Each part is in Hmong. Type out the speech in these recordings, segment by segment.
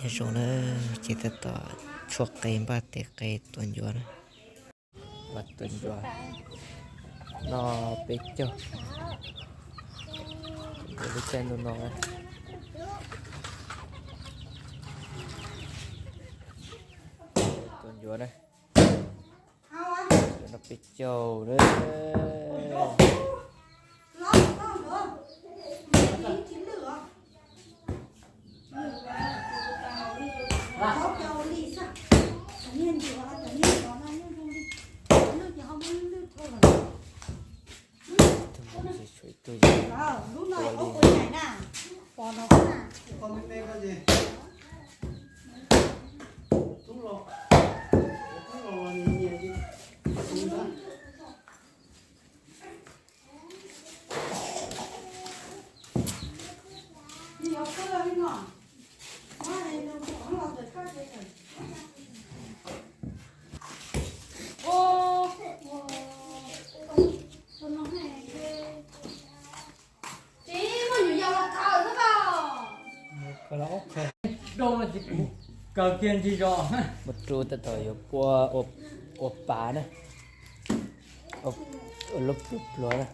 Nyob zoo na, ces tab tom tshuab qe npaj tes qe tua ncuav na. Npaj tua ncuav no peb caug, ncuav lub caij ntuj no na. Tua ncuav na, ncuav no peb caug na. Ib tug mus ces tshuav ib tug yau tua li. Kaw kiag ntsis zos. Muab rub tab tom yuav pua ua pav na, ua lub pluav pluav na.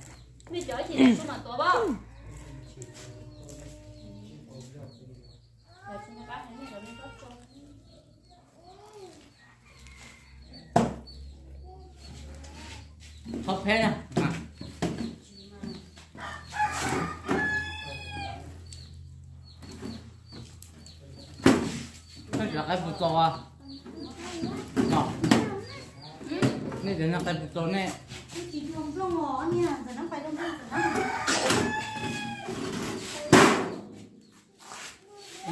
Thov peb na. Nej tsis noj qe puas txaus? Nej tsis noj qe puas txaus nej?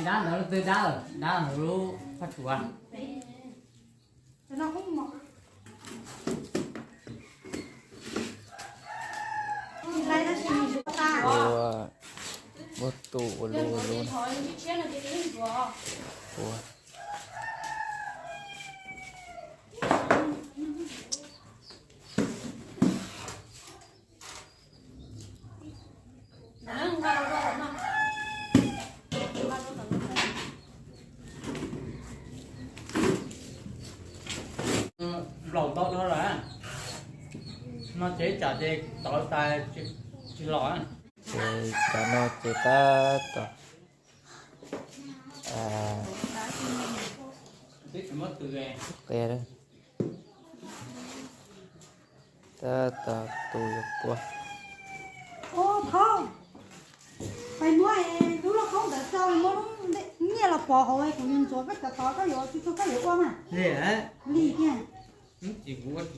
Dab ntawd twg dab, dab lub phaj tsuav. Ua, muab tu ua lub ua lub na. Ua. Nplaum ntau dhau lawm. No ces tsam ces tov tas tsis los. Ces cov no ces tab tom qia, tab tom tu yuav pua. Pais muab lub lauj kaub ntawd tso, muab lub nyiaj los pov hauv kuv yuav ntxuav koj cov tod, koj yuav tsis tug koj yuav ua mas. Li tiag. Ib puas,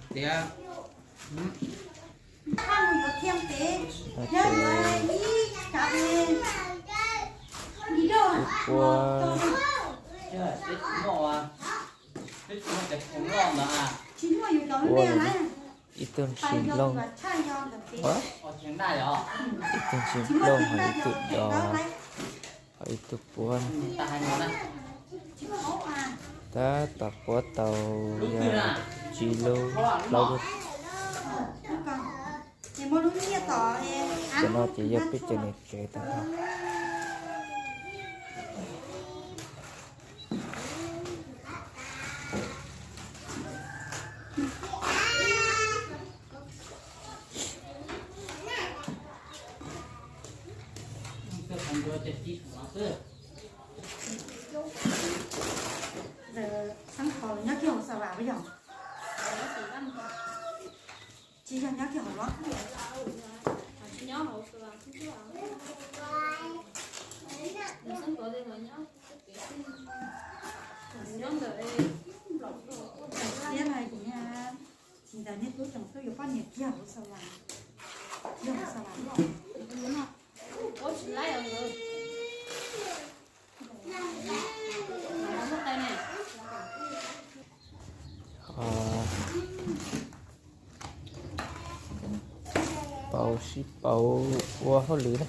ib tug ntshis nplooj, ib tug ntshis nplooj hos ib tug dov, hos ib tug puab. Tab tom puab tau yog tsib lub plaub lub. Cov no ces yog peb cov niam tsev tag nrho. Xab Khos nyob kiag hauv Xa Vas puas yog? Tsis yog nyob kiag hauv los? Xiab hais kuv, txiv ntawd niaj tub tseem tuaj yuav poj niam kiag hauv Xa Vas, kiag hauv Xa Vas los. Pauv sib pauv ua hauj lwm na.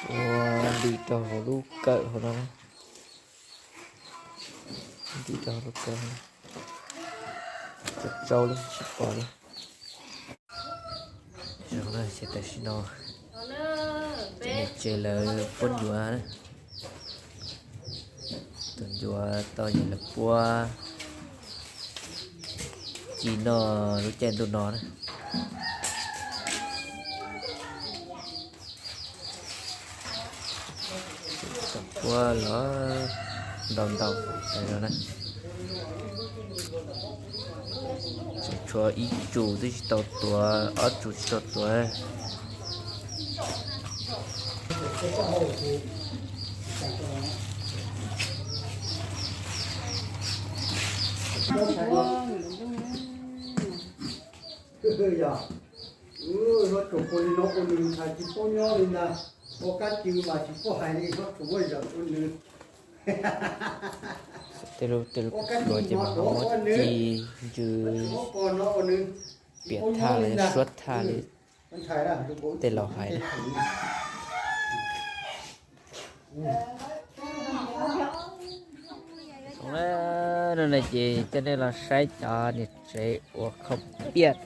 Ua nti rau hauv lub kawm hauv no. Nti rau hauv lub kawm, tsau li tsis pom li. Ces tam sim no ces lawv puab ncuav, tus ncuav tau ces lawv puab ci noj lub caij ntuj no na. Puab los ntau ntau no na. Tshuav ib tsum twb tsis tau tuav, ob tsum tsis tau tuav. Yog, hlob Tsuas ua li no ua nws ntxhais tsis paub nyob li ntag, ua kab ci mas tsis paub hais li, hlob Tsuas muab zawm ua nws. Tej lub, tej lub luav ces mas muab ci ntsw piam thaj los yog suab thaj li tej laus hais na. Zoo na, no na ces coj nej los saib cov niam tsev ua khau piaj.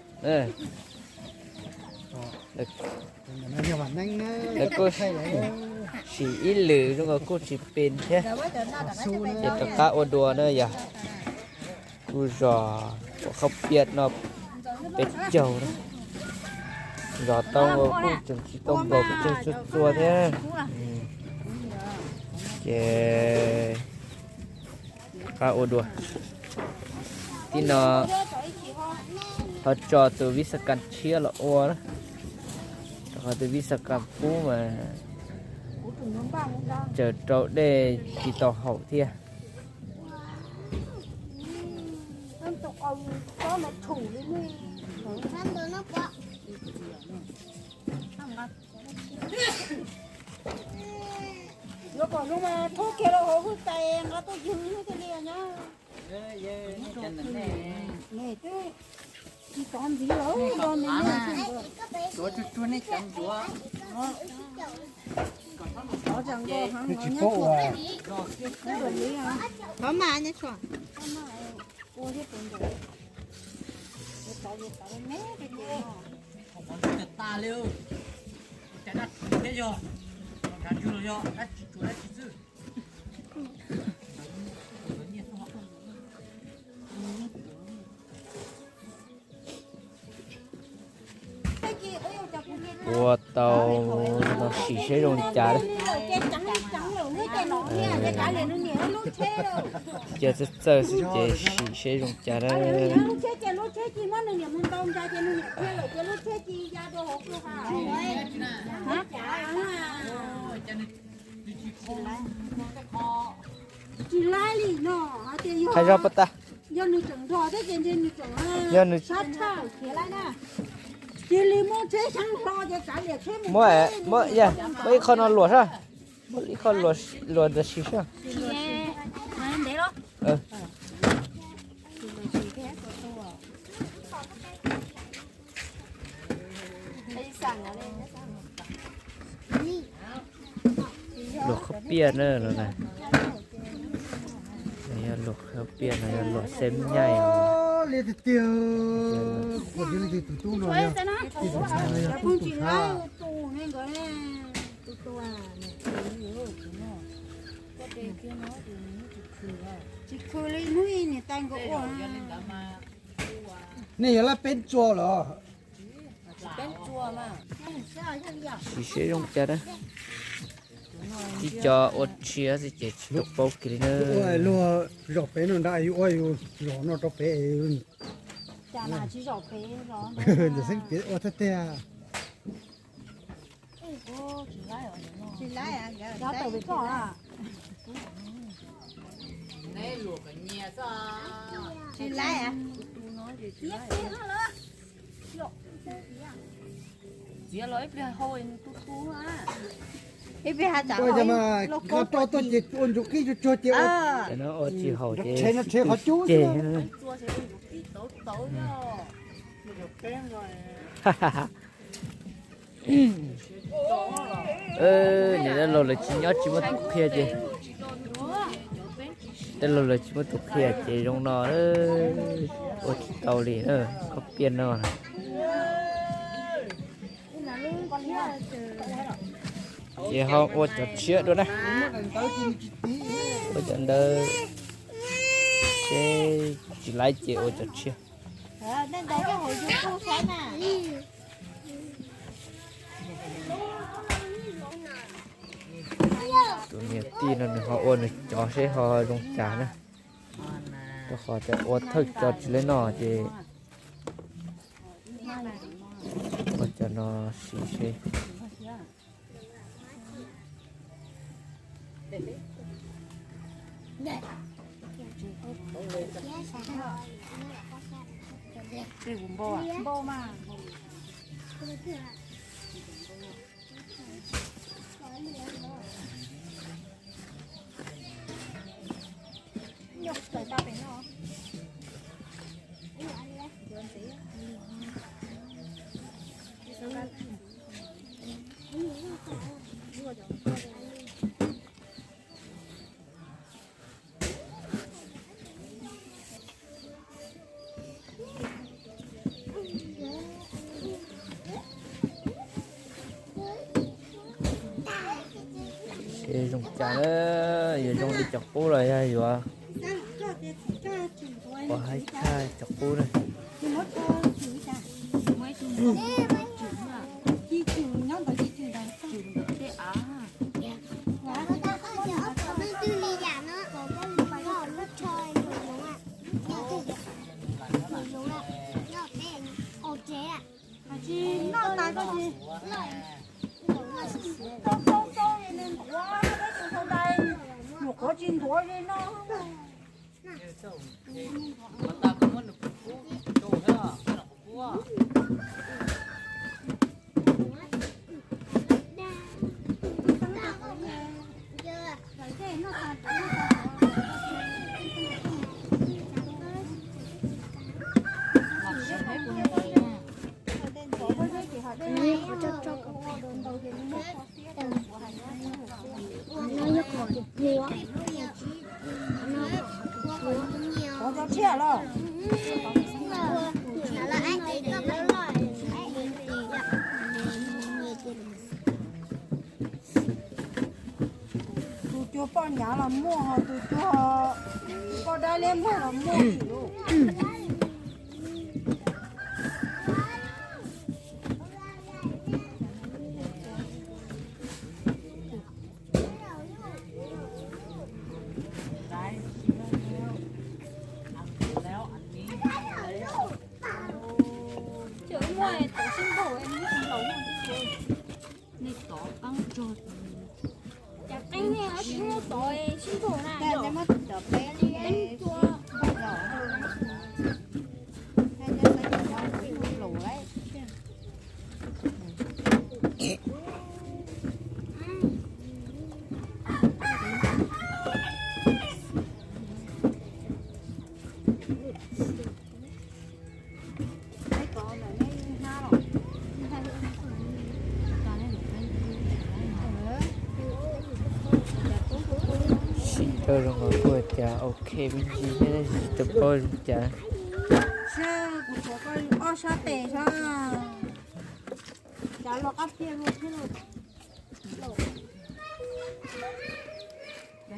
Lawv kuj sim ib lwm zoo nkaus kuj tsis pes thiab. Ces rov qab ua dua na yog kuj zos ua khau piaj no peb caug na. Zos tau kuj tseem tsis tau npaum peb caug txhua txhua thiab. Ces rov qab ua dua. Tib no ho tso tus vib xa kas tshiab los ua na, rau qhov tus vib xa kas qub mas tsaws rau dej tsis tau haum thiab. Yuav kom zoo mas thub kiag rau hauv hwj tais nqa tuaj yug thiaj li nyob. Tsis tov ntxiv los nrog nws nyob. Tov tsuag tsuag nej cov ncuav. Tov tseem nkaus heev los nyob tsuag. Tov mas nyob tsuag. Ua thiab tus ntawd. Tov tov me me. Tas li, cas dab tsi thiab yog, nrhav ntswg los yog dab tsi tsuas dab tsi xwb. Ua tau no sim seb zoo li cas. Cia txawj txawj xwb ces sim seb zoo cas na. Tsis laib li no, hais tias yog, hais zog pas tas. Yog nws tseem nrog thiab ces ntshe nws tseem, yog nws sab tshaj khiav laib na. Cia li muab tsheb xyab hlo ces tsav liam tsheb mus. Muab, muab, muab ib qho no luam sab, muab ib qho luam ntawd sim sab. Ntev los. Luam khaub piaj na los na. Yog luam khaub piaj no yog luam xeeb nyaij os. Li tiag tiag, kuv li tus tub no yog, tus tub no yog tub tus sab. Tsis khw li hnub ib niam tais nkawd ua. Nej yog laj peb tsuas los? Sim seb zoo cas na. Tib co ua tshiab xwb ces tsis tau paub kiag li na. Luag zom pem no nrad, yus ua yus zom no rau pem. Ntawm xeeb piav ua tiag tiag. Ua cas mas koj rau tuaj ces ua ntsuv qib tsuag tsuag ces ua, no ua tsis haum ces tshem no tshem qhov cub ces. Niam dab laug lawv tsis nyob tsis muaj tus qhia ces, dab laug lawv tsis muaj tus qhia ces zoo no ua tsis tau li na, koj piaj no. Ces ho ua cov tshiab dua na. Ua cov ntawd, seb tsis laib ces ua cov tshiab. Tus niam tij no nws ho ua nws cov seb ho zoo cas na. Rau qhov cov ua thawj cov tsis laib noj ces ua cov no sim seb. Seb zoo cas na, yuav zoo li cov qub los yog yuav ua haib tshaj cov qub na. Tsis noj tas koj tsis tau tau tau li nws nquav peb tus tau dai, nyuam qhuav tsis nthuav li no. Qhov cov tshiab los? Tus cuag poj nyav los muaj, ho tus cuag poj dab liab mlog los muaj. Nej tov qeeb tog. Cas qeeb nej tsis muab tov sib nrug na, qeeb tua. Sim rau zoo nkaus kuj tias ok me ntsis thiab, tsis tau paub zoo cas. Sab, kuv tshuav koj ob sab tes sab. Cov los qab phiaj luaj thiab.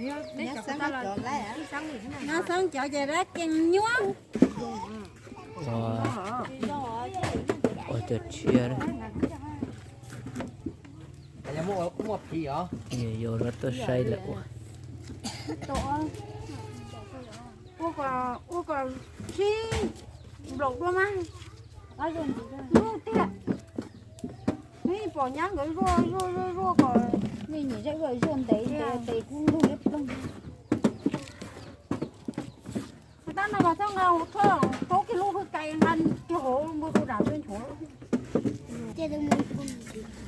Nyob xeeb cov ces dab kees nyuaj. Ua cov tshiab. Yuav rov tuaj saib lawm ua. Ua kom sib nplaum dua mas. Lub tiag. Neb pom nyab nkawd zuaj zuaj zuaj zuaj kom me nyuam zeb ua zuaj ntev ntev tes kub lug liab ploog. Tab no mas txhob nqa hauv thoj, tau kiag lub hwj kais nqa kiag hauv npua tus dam tuaj nchuav.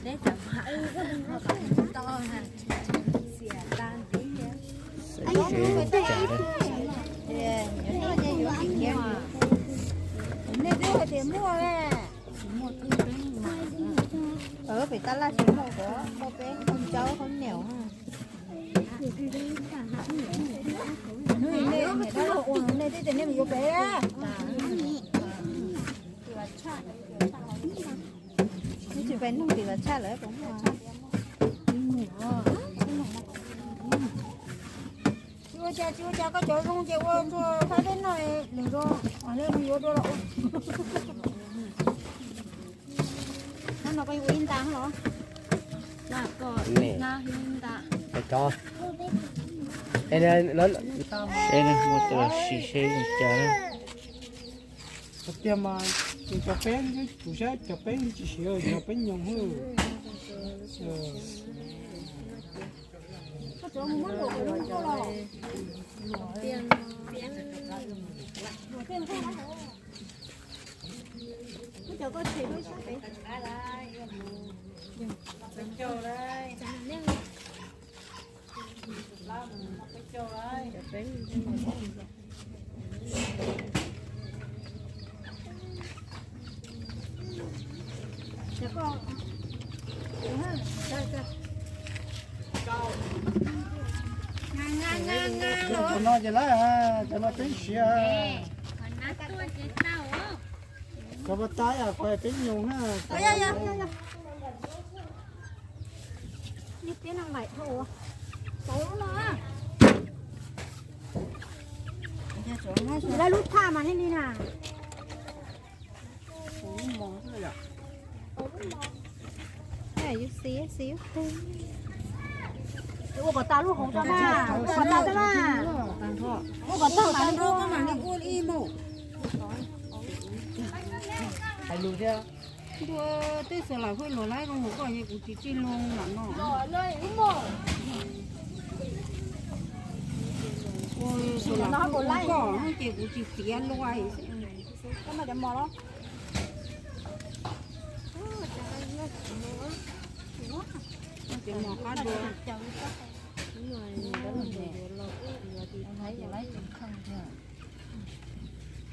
Nej twb hais tias muaj, pem tab laj tsis muaj, kuv muaj peb khaub ncaub khaub niam. Hnub nej niam dab laug ua nej twb tias nej mus yuav pem. Nej tsis pais nug tim los tshaj lawm. Tsis ua cas, tsis ua cas, koj cov zoo ces ua rau thab teb no lwm zaus nej mus yuav dua los ua. Hnub no koj yuav ua ib nta los? Seb muaj tus los sis seb zoo cas. Tiag mas, cov peb, kuv saib cov peb tsis siav, cov peb nyoos. Cov no ces lawv, cov no peb siav. Cov pas tas yam kuv peb nyoos na. Lub thaj mas nej li na. Ua kom tas lub hauv tso na, ua kom tas tso na. Ua kom tas mas ua mas li ua li mus. Hais lus thiab. Ntua tej xav lam hwj luag laib zoo hauv koj es kuv tsis tsis loo lam no. Ua xav lam hwj koj ces kuv tsis txiav lua.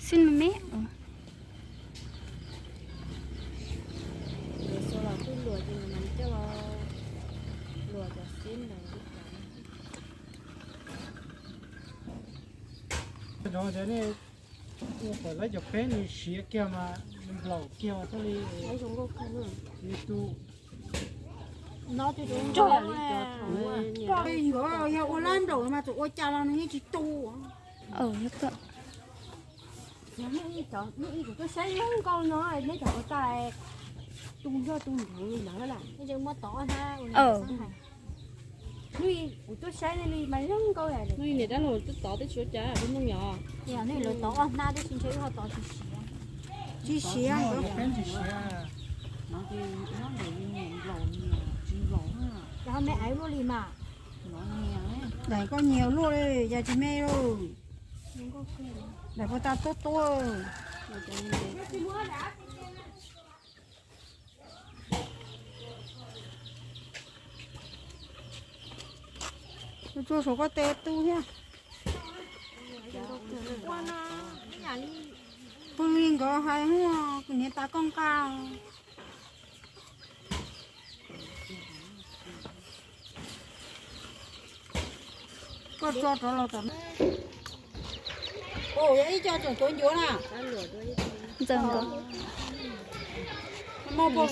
Xib me me. Lawv cov peb nws siav kiag mas nplaum kiag thiaj li. Yuav, yog ua lab nplaum mas txawm ua cas los nws yeej tsis tu. Kuv tuaj saib zoo nkauj no, neb cov ua tas tu nrog tu nrheev li ntawd na. Kuv tuaj saib li mas zoo nkauj. Hnub niam dab laug twb tov teb tsis ua cas, lub neej yog. Nej lawv tov ob hnab tib si ntshe wb ho tov tsis siav. Tsis siav, peb tsis siav. Nplaum tsis nplaum. Yog me aiv luaj li mas. Daim koj nyias luaj li, yog tsis me lauj. Daim puas tas tuab tuab. Tsuas saum koj tes tu thiab. Pw li nkawd hais, kuv niam tas koj nqa. Koj tso rov los tom no. Ntxawm nkaus.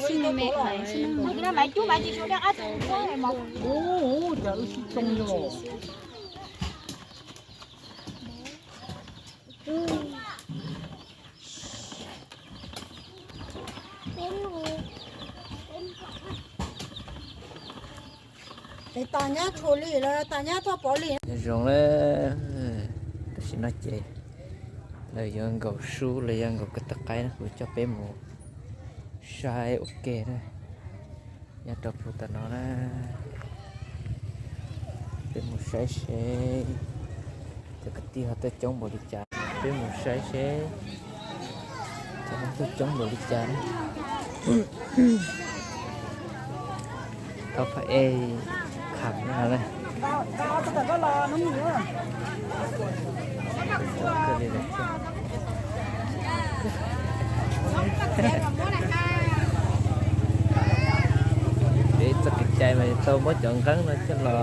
Sim me lais xwb na. Es tas nyab tshua li los tas nyab txhob pov li. Zoo na, tam sim no ces lawv yuav nkaum sub los yog nkaum ko taw qaib na, kuv coj peb mus saib ua ke na. Nyob rau puag tom no na, peb mus saib seb cov kwv tij ho tuaj coob npaum li cas. Peb mus saib seb cov no tuaj coob npaum li cas na. Tau pha ej kham no na. Peb txoj kev cai mas tau muab cov nqeeb no coj los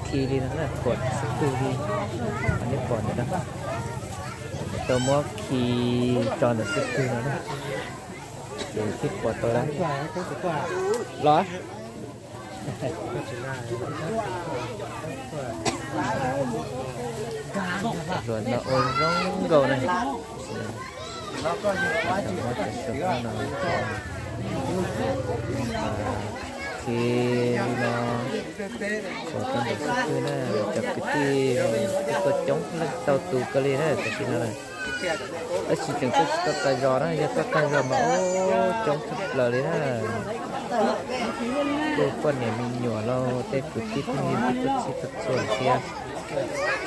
khi li no na, thuam xib twg li, nej pom ntawm no. Tau muab khi tso ntawm xib twg no na, ces thiaj pom tau los. Hluas no ua zoo nkauj na. Khi li no, thuam rau ntawm xib twg na, cov kwv tij tuaj coob leej tau tus kawg li na tam sim no na. Tab sis tseem tuaj tsis tau tag zog na, yog tuaj tag zog mas ua coob tshaj plaws li na. Kuj poj niam me nyuam los tej kwv tij phooj ywg kuj tuaj txhij tuaj txhua thiab,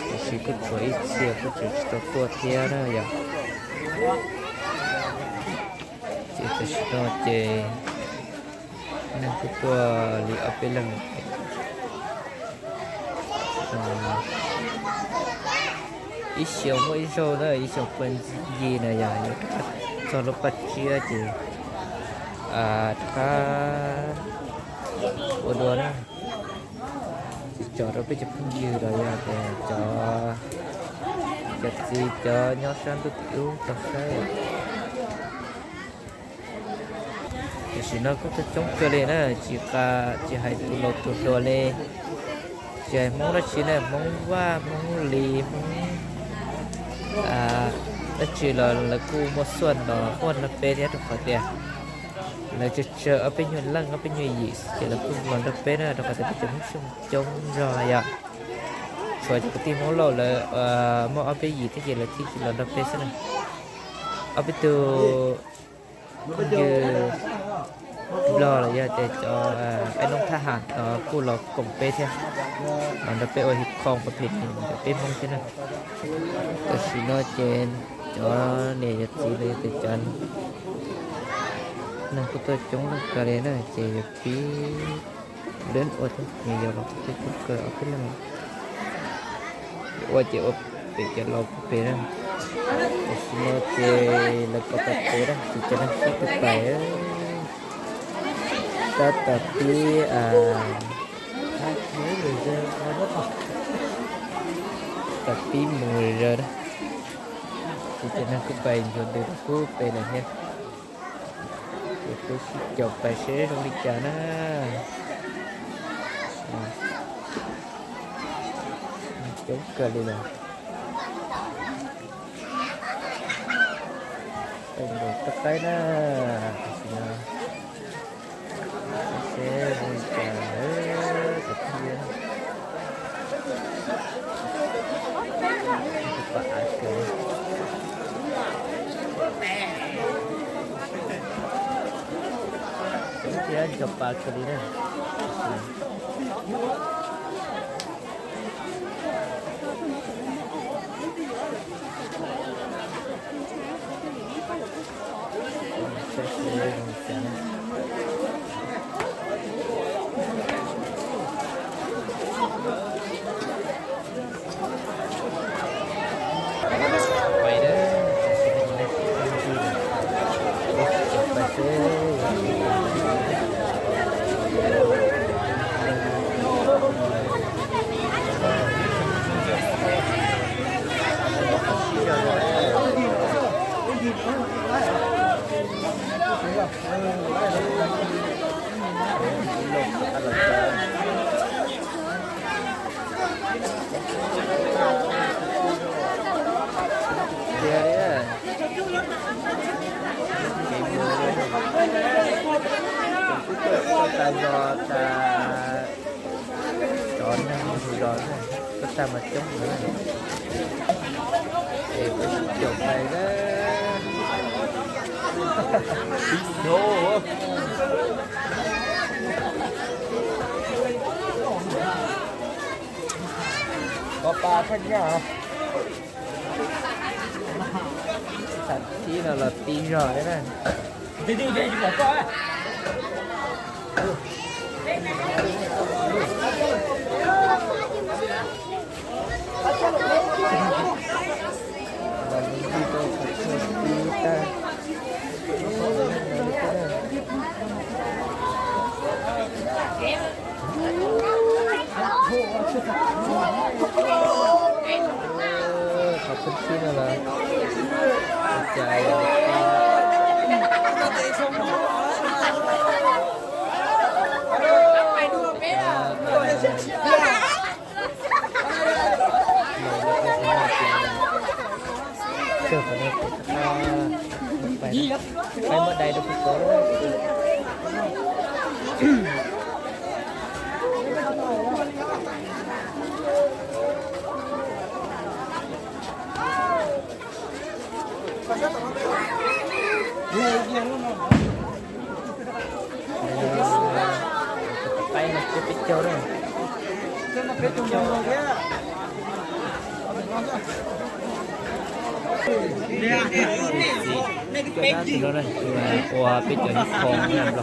tiam sis kuj tshuav ib txhia kuj tseem tsis tau tuaj thiab na yom. Ces tam sim no ces neeg kuj tuaj li ob peb leeg. Ib xyoos muaj ib zaug na, ib xyoos puag ncig na yog yuav rov qab txog lub paj tsiab ces rov qab ua dua na. Tsis tso rau peb cov phooj ywg los yog tias cov, cov txiv cov nyob sab ntuj tim ub tau saib. Tam sim no kuj tuaj coob kawg li na, tsis, tsis hais tus laus tus hluas li, tsis hais Hmoob dab tsi na, Hmoob Vaj, Hmoob Lis, Hmoob dab tsi los lawv kuj muaj xuaj los muaj nrog peb thiab, rau qhov tias lawv tsawg tsawg ob peb nyuag leej ob peb nyuag yim ces lawv kuj los nrog peb na, rau qhov tias peb cov Hmoob Xyooj coob zog yom. Tshuav cov kwv tij Hmoob Lauj lawv muaj ob peb yim thiab ces lawv thiaj tsis los nrog peb xwb na. Ob peb tug phooj ywg Nplog los yog tias cov aib noob thab ham kuj los koom peb thiab, los nrog peb ua hip khoo pov phem ntawm peb Hmoob thiab na. Tam sim no ces cov niam yog txiv los yog tias cov neeg kuj tuaj coob leej kawg li na, ces yog pib lub ua thiab, nws yog los kuj tuaj coob kawg ob peb leeg. Ua ces ua pem cov laus pem na. Tam sim no ces lawv kov tau pem na, ces cov neeg sib tw pais tab tom pib, tab tom pib mus zaws na. Ces cov neeg kuj pais ntsuav ntws rau kuj pem lawm thiab. Ces peb sib caum pais seb zoo li cas na. Coob kawg li lawm. Peb nkaus tab qaib na, tam sim no seb zoo li cas cov phooj ywg. Pam av kawg. Coob thiab nco pa kawg li na. Tiag li. Ces mus, tus tub tuaj tas zog tas, cov neeg mus zos, tuaj tag mas coob lawm. Es peb caum pais na. Tib no, ko pa thaj nyaj. Tam thib no los tib zog thiab na. Qhov phooj ywg no los ua cas Kawg qhov no kuv tsis paub, peb muab dai rau kuv tod. Qaib no peb caug na. Peb caug thiab. Tus no na, ua peb caug ib qho na los.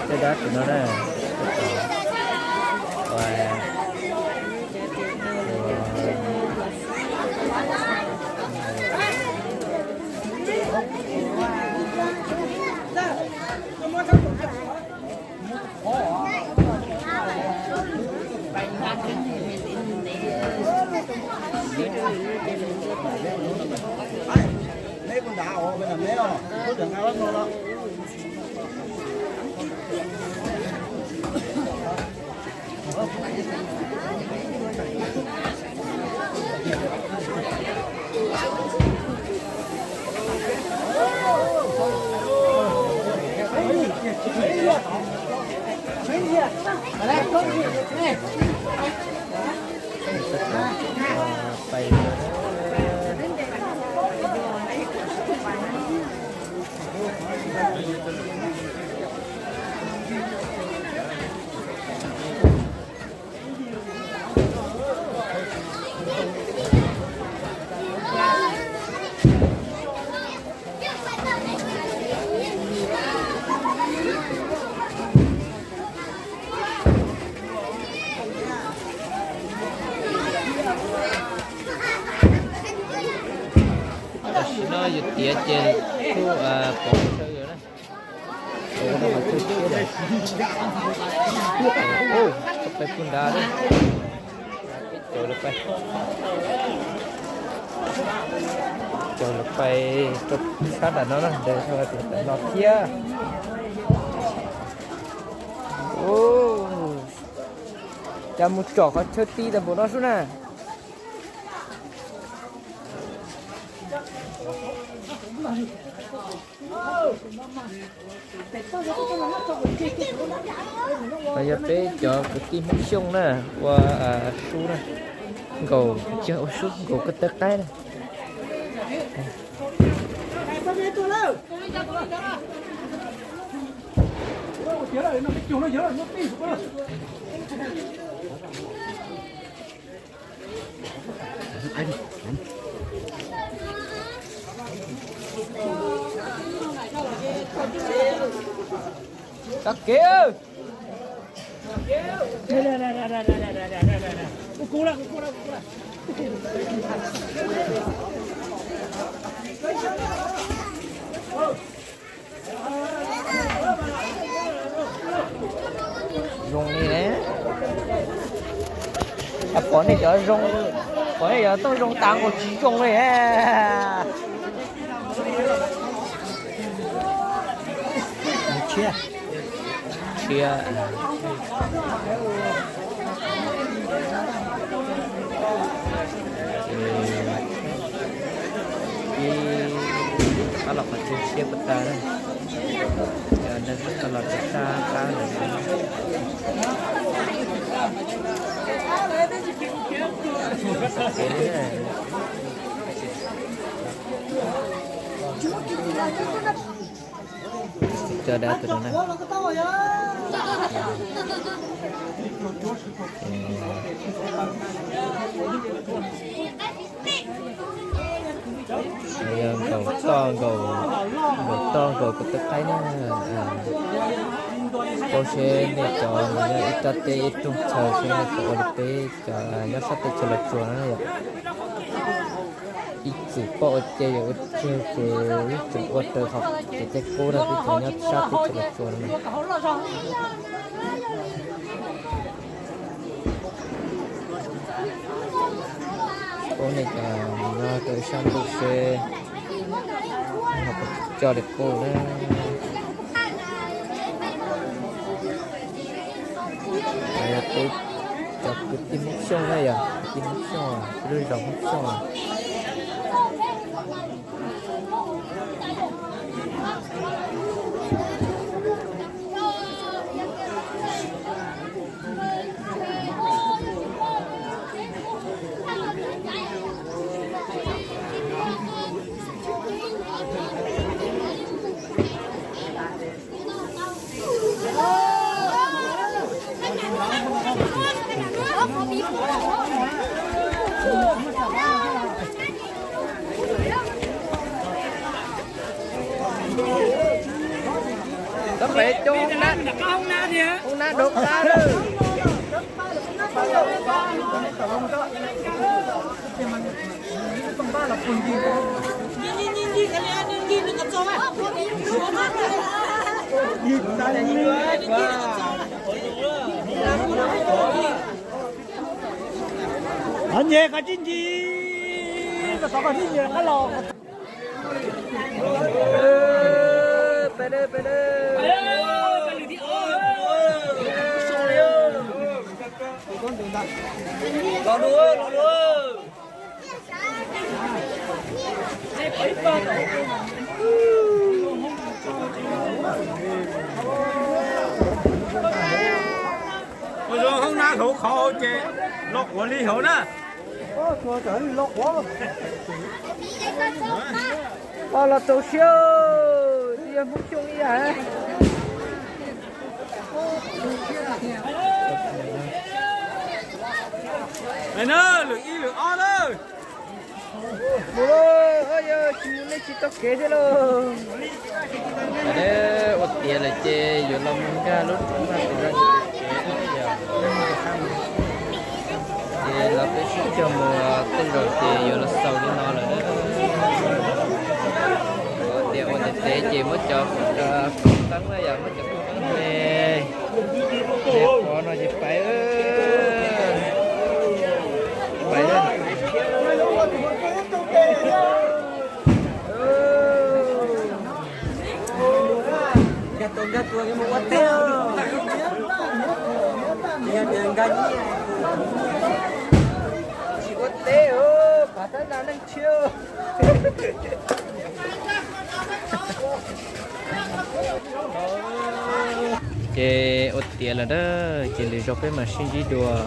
Tej dab tus no na. Tam sim no yus tiav ces kuj pov tsawg na. Peb pais puag nrad, peb caum lawv pais, caum lawv pais rau sab nram no na, ntawd tam no thiab. Cas mus tsom qhov chaw ti tas npaum no sub na. Yog peb cov kwv tij Hmoob Xyooj na, ua sub na, nkaum, ua sub nkaum koj tawb qaib na. Tag kev. Zoo li ne. Pom nej cov zoo, pom nej cov tooj zoo tas nkaus tsis zoo li. Tshiab, tshiab. Ib qab los qhov tshiab puas tag na. Cov neeg tau los rau sab qab lawm. Cov dab tus no na. Yog nkaum toj nkaus, nkaum toj nkaus kuv tej qaib na. Paub seb nej cov mus nyob ib rab teb ib rooj chaw seb nej puas ua li peb cov nyob sab teb chaws Los Tsuas no na yom. Ib txwm poj ua ce yuav ua tseg ces ib txwm ua raws qhov kev cai qub rau peb cov nyob sab teb chaws Los Tsuas no. Ub, nej cov nyob rau sab ntuj seb ho puas coj li qub na. Yog peb cov kwv tij Hmoob Xyooj na yog kwv tij Hmoob Xyooj, peb lub zos Hmoob Xyooj. Tab pem coob, hoob nab dob qab lawm. Qhov nyem qhov tsis ncig, tau qhov tsis ncig qab los. Ua zoo hoob nab hauv qhov ces los quav li hauv na. Los txaus siab, twb yog Hmoob Xyooj ib yam. Lwm ib lwm ob lawm. Mus lauj, yog tsis mus nej tsis tau kev thiab lauj. Ua tiav lawm ces yuav los mus nkag lub roob no ces los peb sib cog mus tej zaum ces yuav los xaus li no lawm. Tias ua ntev ntev ces muab cov qhov teeb na yom, muab cov qhov teeb ne, qhov no ces pais, pais. Nkag tua nkag tua mus ua teb, nkag nyiaj, tsis ua teb, pab tab ntas neeg tshiab. Ces ua tiav lawm na, ces lwm zaus peb mam sib ntsib dua.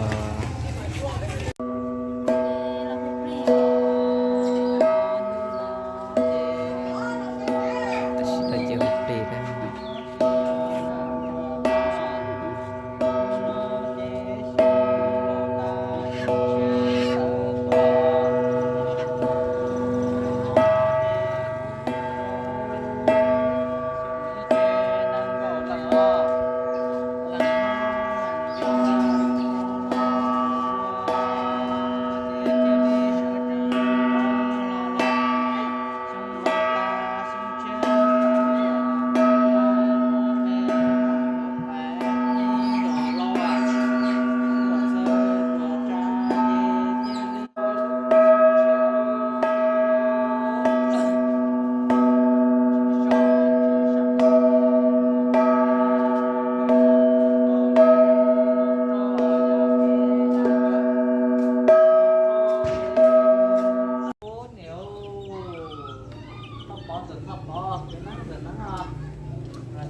Pov kwv neeb ntawm neeb,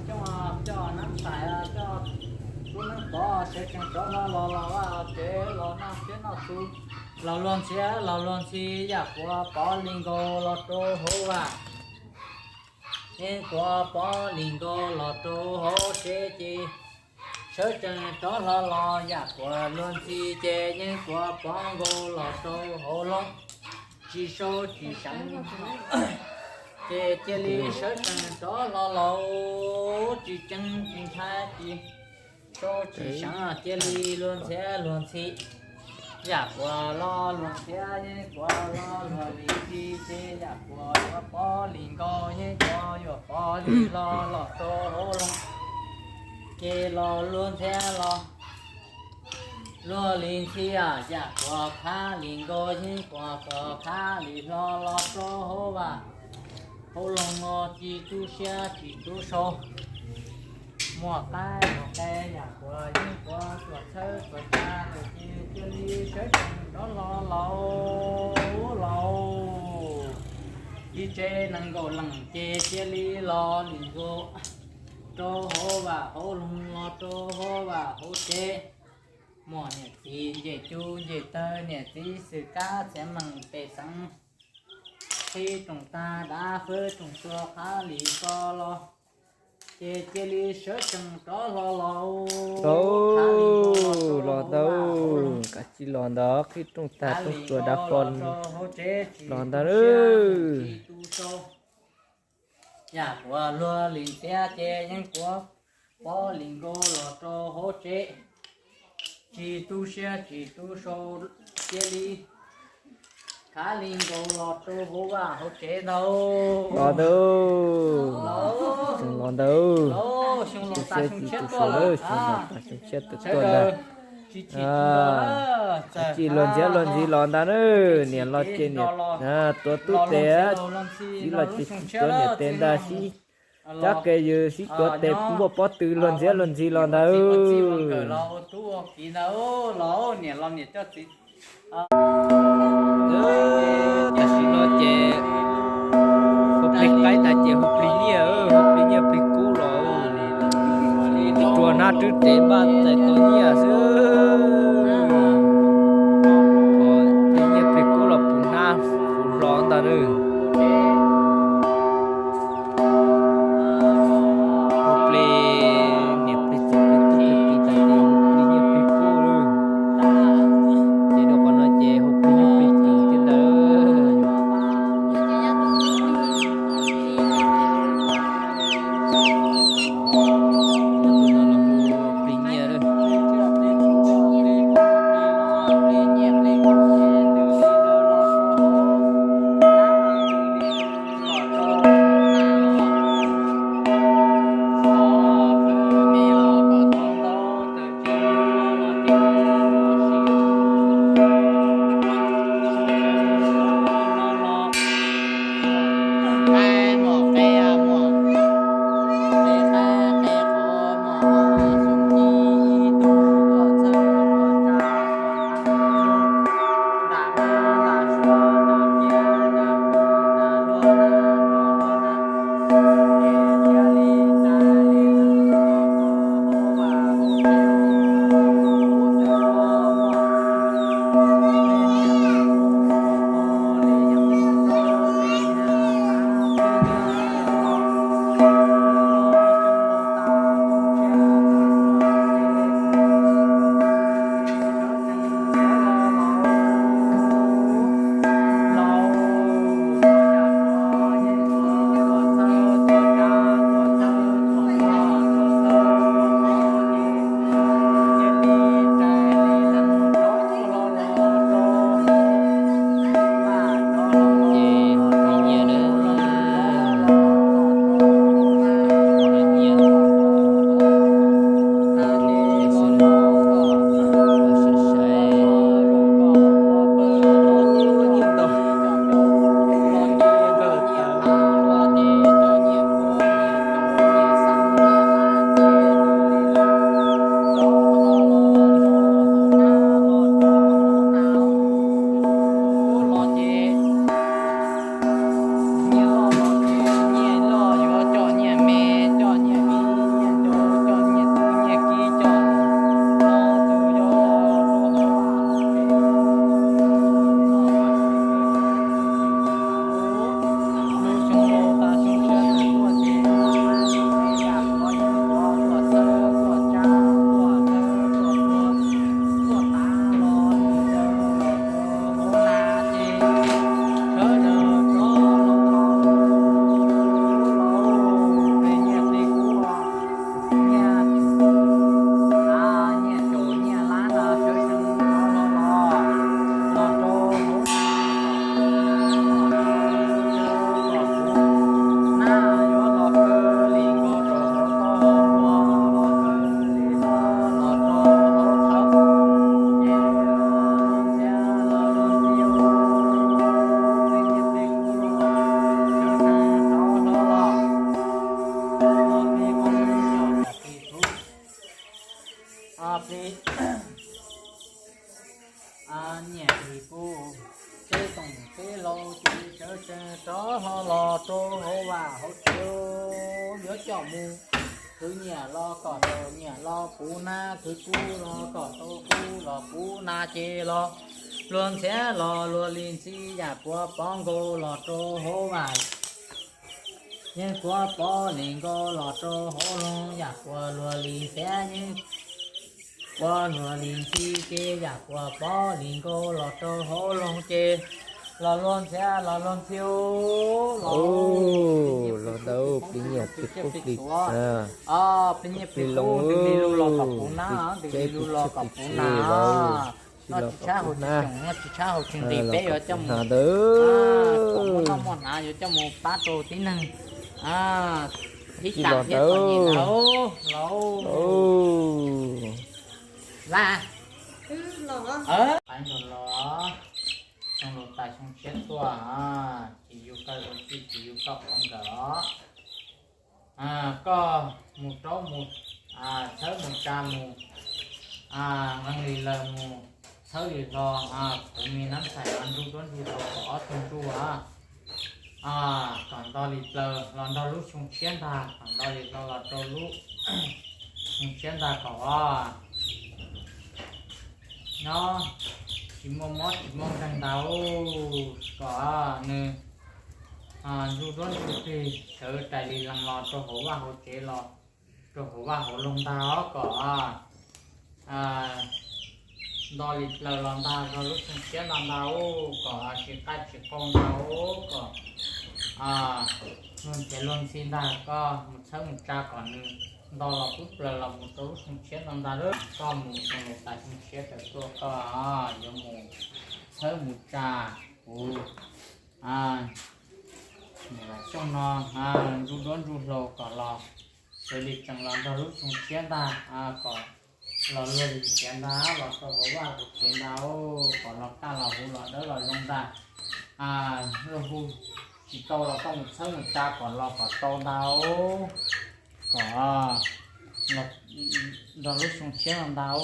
coj coj neeb tais, coj tub neeb pov sawv tsees rov hlo los los vaj los tsev los noj siab noj txhuv, los luag ntxhi los luag ntxhi, yam kuav pov li nkaus los rau hauv vaj, yeej kuav pov li nkaus los rau hauv tsev ces sawv tsees rov hlo los, yam kuav luag ntxhi ces yeej kuav pov nkaus los rau hauv loog, tsis sau tsis seev, ces cia li sawv tsees rov hlo los, tsis tseev tsis ntshai tsis sau tsis seev, cia li luag ntxhi luag ntxhi. Yam kuav los luag ntxhi yeej kuav los luag li ntxhi, ces yam kuav yuav pov li nkaus yeej kuav yuav pov li los los rau hauv loog, ces los luag ntxhi los luag li ntxhi, yam kuav qhab li nkaus yeej kuav kuav qhab li hlo los rau hauv vaj hauv loog, tsis tu siab tsis tu sau, muaj qaib muaj qe, yam kuav yeej kuav tuam txhawb tuam tsa lawm ces cia li sawv tsees rov hlo los lauj. Ib tsev nees nkaum leej ces cia li los li nkaus rau hauv vaj hauv loog los rau hauv vaj hauv tsev. Muaj niam txiv ncej cub ncej tawv, niam txiv xwm kab txiav meej pej xeem, qhib rooj tag dav fwb rooj txua qhab li ko los, ces cia li sawv tsees rov hlo los. Los ntawd, kav tsij los ntawd, qhib rooj tag rooj txua dav fo los ntawd. Yam kuav luag li ntxhi ces yeej kuav pov li nkaus los rau hauv tsev, tsis tu siab tsis tu sau, cia li qhab li nkaus los rau hauv vaj hauv tsev ntag. Los ntawd, los ntawd, xyoo los tas xyoo tshiab tuaj lawm, xyoo los tas xyoo tshiab tuaj ntag. Tsis luag ntxhi luag ntxhi los ntag na, niam los ces niam tuav tub tes, txiv los ces txiv tuav niam tes ntag, sib cov ke yws sib tuav tes npuaj pob tw luag ntxhi luag ntxhi los ntag. Tam sim no ces hu plig qaib tas ces hu plig nyiaj, hu plig nyiaj plig kub los, tsuas hnab rwb tes npaj txais tau nyiaj xwb. Plig nyiaj plig kub los puv hnab puv hlo ntag na. Hu plig niam plig txiv plig tub plig ki tas ces hu plig nyiaj plig kub na. Ces rau qhov no ces hu plig nyiaj plig kub thiab ntag. Plig nyiaj, Rov ho los rau hauv vaj hauv tsev, yuav coj mus khwv nyiaj los kom tau nyiaj los puv na, khwv kub los kom tau kub los puv na, ces los luag ntxhiab los luag li ntxhi, yam kuav pov nkaus los rau hauv vaj, yeej kuav pov li nkaus los rau hauv loog, yam kuav luag li ntxhiab yeej kuav luag li ntxhi, ces yam kuav pov li nkaus los rau hauv loog, ces los luag ntxhiab los luag ntxhi. Los ntawd plig nyiaj plig kub plig, plig nyiaj plig kub, ntws li lug los kom puv na, ntws li lug los kom puv na. Noj tsis tshab haus tsis coom, noj tsis tshab haus tsis nqis, peb yuav coj mus, kom muaj noj muaj hnav yuav coj mus pab rau tib neeg ib tag thiab txom nyem na. Los, los, los, xyoo laus tas xyoo tshiab tuaj, tsis yug koj ua txij, tsis yug koj qhov nkawm os. Koj mus raub mus txhawb mus tsa mus, nqee li lawm mus txhawb li hlo, kuv me nab ntxhais los nrug duab nrug hlauv kom ob tug nrug, kom nto li plaws los nrog lub xyoo tshiab ntag, kom nto li hlo los rau lub xyoo tshiab ntag kom nyob tsis muaj mob tsis muaj nkeeg ntag, kom nws nrug duab nrug plig sawv rais li lees los rau hauv vaj hauv tsev los rau hauv vaj hauv loog ntag os, kom nto li plaws los ntag rau lub xyoo tshiab ntag ntag, kom tsis qaij tsis qau ntag, kom luag ntxhiab luag ntxhi ntag, koj mus txhawb mus tsa kom nws nto los pub plaws los mus rau lub xyoo tshiab ntag ntag. Koj mus xyoo laus tas xyoo tshiab tawm tuaj, koj yuav mus txhawb mus tsa kuv niam Vam Xyooj no nrug duab nrug hlauv kom los sawv li tsees los nrog lub xyoo tshiab ntag, kom los luag li ntxhiab ntag, los rau hauv vaj hauv tsev ntag, kom los kaj los huv los dawb los zoo ntag. Luag hu tsis tau los koj mus txhawb mus tsa kom los kom tau ntag, kom nrog lub xyoo tshiab no ntag.